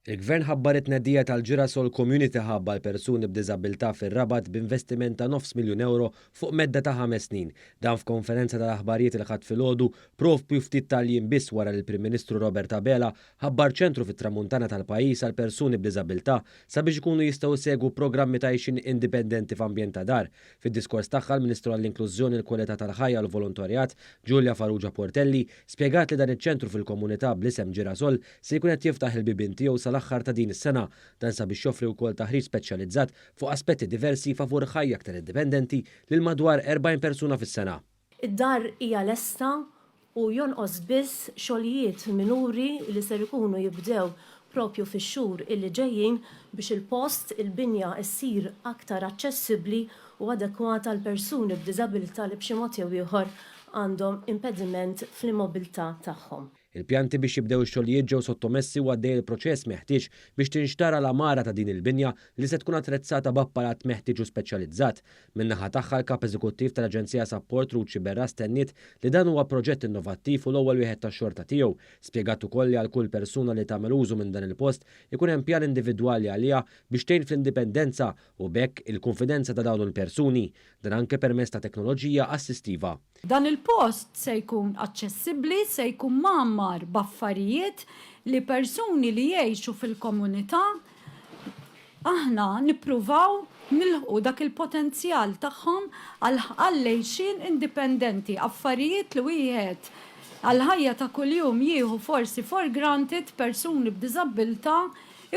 Il-Gvern ħabbar it-tnedija tal-Ġirasol Community Hub għal persuni b'diżabilità fir-Rabat b'investiment ta' nofs miljun ewro fuq medda ta' ħames snin. Dan f'konferenza tal-aħbarijiet il-Ħadd filgħodu, proprju ftit tal-jiem biss wara li l-Prim Ministru Robert Abela ħabbar ċentru fit-Tramuntana tal-pajjiż għal persuni b'diżabilità sabiex ikunu jistgħu jsegwu programmi ta' għixien indipendenti f'ambjent ta' dar. Fid-diskors tagħha l-Ministru għall-Inklużjoni, l-Kwalità tal-Ħajja u l-Volontorjat, Julia Farrugia Portelli, spjegat li dan iċ-ċentru fil-komunità bl-isem Ġirasol se jkun qed jiftaħ il-bibien tiegħu sal-aħħar ta' din is-sena. Dan sabiex joffri wkoll taħriġ speċjalizzat fuq aspetti diversi favur ħajja aktar indipendenti lil madwar 40 persuna fis-sena. Id-dar hija lesta u jonqos biss xogħlijiet minuri li ser ikunu jibdew propju fix-xhur illi ġejjin biex il-post, il-binja ssir aktar aċċessibbli u adekwata għal persuni b'diżabilità li b'xi mod jew ieħor għandhom impediment fl-immobilità tagħhom. Il-pjanti biex jibdew ix-xogħlijiet ġew sottomessi u għaddej il-proċess meħtieġ biex tinxtara l-għamara ta' din il-binja li se tkun attrezzata b'apparat meħtieġ u speċjalizzat. Min-naħa tagħha l-Kap Eżekuttiv tal-Aġenzija Sapport Ruth Sciberras tenniet li dan huwa proġett innovattiv u l-ewwel wieħed tax-xorta tiegħu. Spjegat ukoll li għal kull persuna li tagħmel użu minn dan il-post ikun hemm pjan individwali għaliha biex tgħin fl-indipendenza u b'hekk il-kunfidenza ta' dawn il-persuni. Dan anke permezz ta' teknoloġija assistiva. Dan il-post se jkun aċċessibbli, se jkun mgħammar b'affarijiet li persuni li jgħixu fil-komunità aħna nippruvaw nilħqu dak il-potenzjal tagħhom għall-għixien indipendenti, affarijiet li wieħed għall-ħajja ta' kuljum jieħu forsi for granted, persuni b'diżabbiltà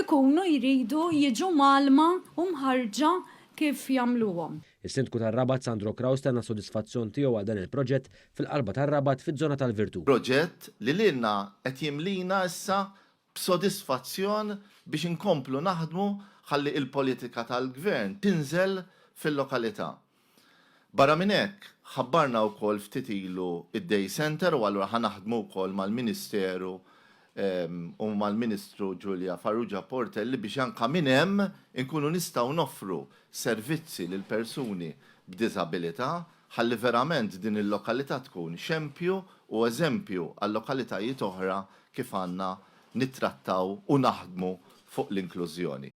ikunu jridu jiġu mgħallma u mħarrġa kif jagħmluhom. Is-Sindku tar-Rabat Sandro Craus tenna s-sodisfazzjon tiegħu għal dan il-proġett fil-qalba tar-Rabat fiż-żona tal-Virtù. Proġett li lilna qed jimlina issa b'sodisfazzjon biex inkomplu naħdmu ħalli il-politika tal-Gvern tinżel fil-lokalità. Barra minn hekk, ħabbarna wkoll ftit ilu d-Day Centre u allura ħa naħdmu wkoll mal-Ministeru u mal-Ministru Julia Farrugia Portelli biex anke minn hemm inkunu nistgħu noffru servizzi lil persuni b'diżabilità ħalli verament din il-lokalità tkun xempju u eżempju għal lokalitajiet oħra kif għandna nittrattaw u naħdmu fuq l-inklużjoni.